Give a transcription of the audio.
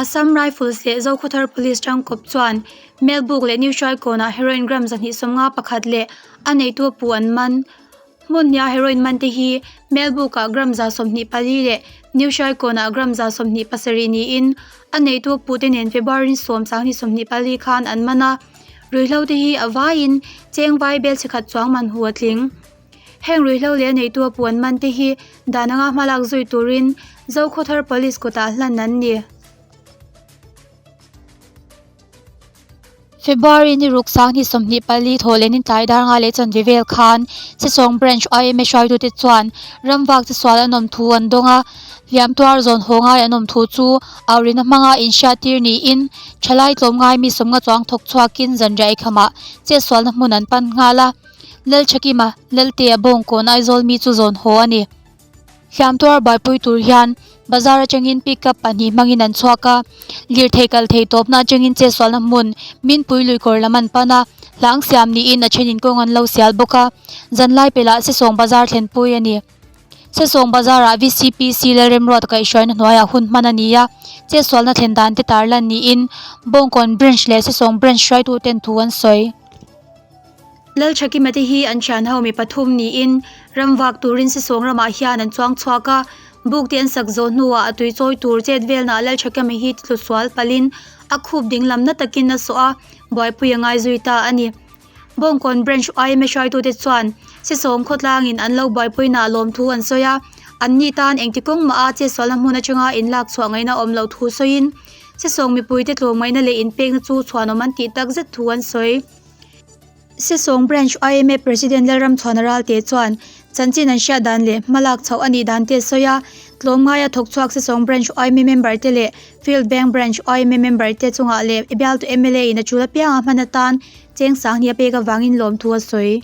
Assam Rifles leh Zokhawthar Police tangkawp chuan Melbuk leh New Hruaikawnah heroin gram 251 leh a neitu a pu an man. Hmun hnia heroin man te hi Melbukah gram 24 leh New Hruaikawnah gram 27 niin a neitu a pute nen February 10 2024 khan an man a. Ruihhlo te hi a vaiin cheng vai bel chhe khat chuang man hu a tling. Heng ruihhlo leh a neitu a puan man te hi dan anga hmalak zui turin Zokhawthar Police kutah hlan an ni. February ni ruk 2024 thawh leh ni tlai dar nga leh chanve vel khan Sesawng Branch YMA hruaitute chuan ramvak che sual an awm thu an dawng a, hliam tuar zawn haw ngai an awm thu chu aurina hmanga inhriattir niin thalai tlawmngai mi sawmnga chuang thawk chhuakin zanriah eikhamah chetsualna hmun an pan nghal a. Lalthakima, Laltea Bawngkawn Aizawl mi chu zawn haw a ni. Hliamtuar buaipui tur hian bazar atangin pickup pahnih hmangin an chhuak a, lirthei kal thei tawpna atangin chetsualna hmun Minpui luikawr lam an pan a, hlang siam niin a thenin kawng an lo sial bawk a, zanlai pelah Sesawng bazar thlenpui a ni. Sesawng bazarah VCPC Lalremruat kaihhruaina hnuaiah hun hman a ni a, chetsualna thlen dan te tarlan niin Bawngkawn Branch leh Sesawng Branch hruaituten thu an sawi. Lalthakima te hi an thian ho mi pathum niin ramvak turin Sesawng ramah hian an chuang chhuak a, buk te an sak zawh hnuah a tui chawi tur chet velnah Lalthakima hi tlu sual palhin a khup dinglam na takin a sawh a, buaipui a ngai zui ta a ni. Bawngkawn Branch yma hruaitute chuan Sesawng khawtlangin an lo buaipuinaah lawmthu an sawi a, anni tan engti kawng mah a chetsualna hmun atanga inlak chhuah ngaihna awm loh thu sawiin Sesawng mipuite tlawmngaihna leh inpekna chu chhuanawm an tih takzet thu an sawi. Sesawng Branch YMA President Lalramchhuana Ralte chuan chanchin an hriat dan leh hmalak chhoh a nih dan te a sawi a, tlawmngaia thawk chhuak Sesawng Branch YMA member te leh Field Bank Branch YMA member te chungah leh bialtu mla in a tul apianga hman atan cheng sang hnih a pek avangin lawmthu a sawi.